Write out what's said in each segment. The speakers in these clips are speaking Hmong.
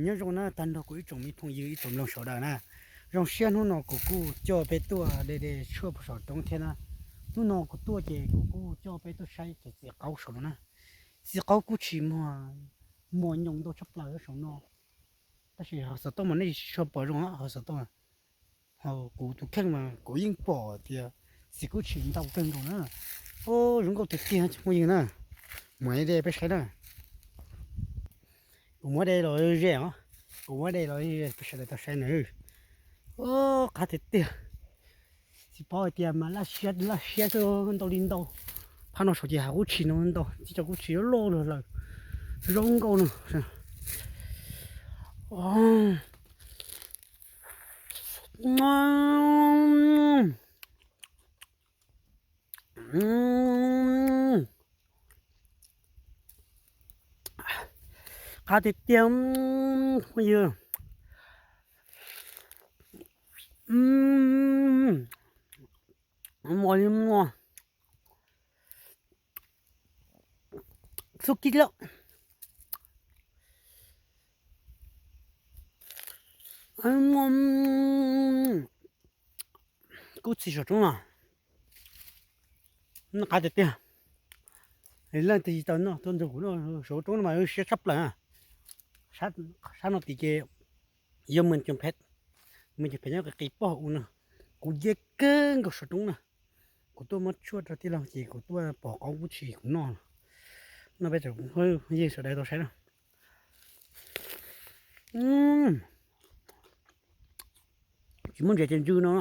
Nyob zoo na tag nrho kuv ib tsoom me phooj ywg ib tsoom mloog sawv daws na. Zoo siab hnub no kuv kuj coj peb tuaj de de tshuaj puag saum roob thiab na. Hnub no kuv tuaj ces kuv kuj coj peb tuaj saib cov txiv qaub saum no na. Txiv qaub kuj tshis muag, muag nyoos ntau tshaj plaws saum no. Tab sis ho xov tooj mas nej tsis tshua pom zoo ho xov tooj. Ho kuv tus kheej mas kuv yeej pom tias txiv kuj tshis ntau kawg nkaus na. Zoo nkauj tiag tiag phooj ywg na. Muab de peb saib na. Kuv muab de los ze os. Kuv muab de los ze peb sawv daws tau saib na. Qab tiag tiag. Tsis paub hais tias mas laj siab laj siab xwb ntau li ntau. Phab no saum ces hav kuj tshis no ntau, tib co kuj tshis loj loj lawm. Zoo nkauj no. Qab tiag tiag phooj ywg. Mos li mos. Xub kib lawm. Kuj txi saum roob no. Noj qab tiag tiag. Leej twg tsis tau noj tuaj nrog kuv noj saum roob no mas siab tshaj plaws na. Sab no tim ces yog Mws Coo Phem, Mws Coo Phem nyob qis qis pog u no. Kuv nce kawg nkaus saum roob na. Kuv tuaj muab tshuaj rau tij laug ces kuv tuaj pom qaub kuj tshis kuv noj. Noj peb tsoom phooj ywg sawv daws tau saib na. Tsis muaj ntses ces ntsw no.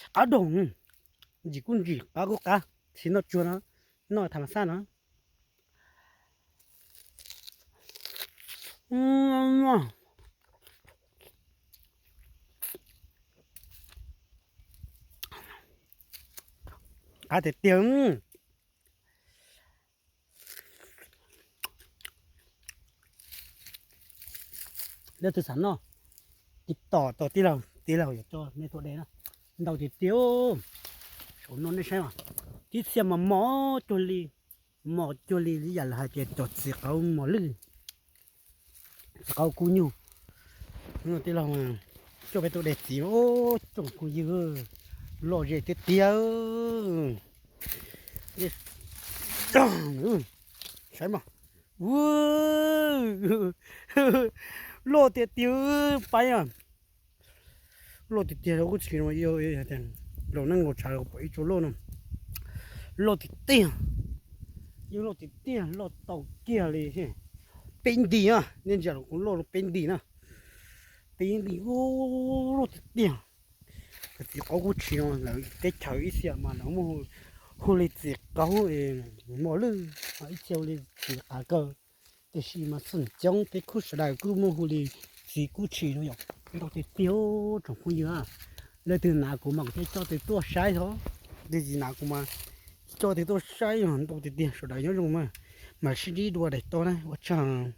Qab doog, ntsim kuj ntsim, qab kuj qab, tsis noj tsuag no, noj tham mas xaj no. Qab tiag tiag. Leej twg xav noj, tiv tom tau tij laug, tij laug yuav coj nej tuaj de na. Ntau tiag tiag. Saum no nej saib mas, tib txhia mas mos cuag li, mos cuag li li yam lawv hais tias cov txiv qaub mos lwj, txiv qaub kub nyuj. Tij laug coj peb tuaj de txiv, tsoom phooj ywg, loj ze tiag tiag. Saib mas, loj tiag tiag, pab a. Loj tiag tiag, kuj tsis laus neej laus tshav pom ib tsob loj no. Loj tiag tiag, yeej loj tiag tiag, loj tau kiag li. Peb nti na, nej ntsia los kuv loj peb nti na. Peb nti, loj tiag tiag. Cov txiv qaub kub tshis no lawv teb chaws ib txhia mas lawv muaj hu li txiv qaub mos lwj, ib txhia hu li txiv qav kaw. Tiam sis mas xeem coob peb khub sawv daws kuj muaj hu li txiv kub tshis no yom. Ntau tiag tiag tsoom phooj ywg, leej twg hnav kuv mas kuv thiaj coj tus tuaj saib os. Leej twg tsis hnav kuv mas coj tus tuaj saib, ntau tiag tiag. Sawv daws nyob zoo mas, mam sib ntsib dua daim tod na, ua tsaug.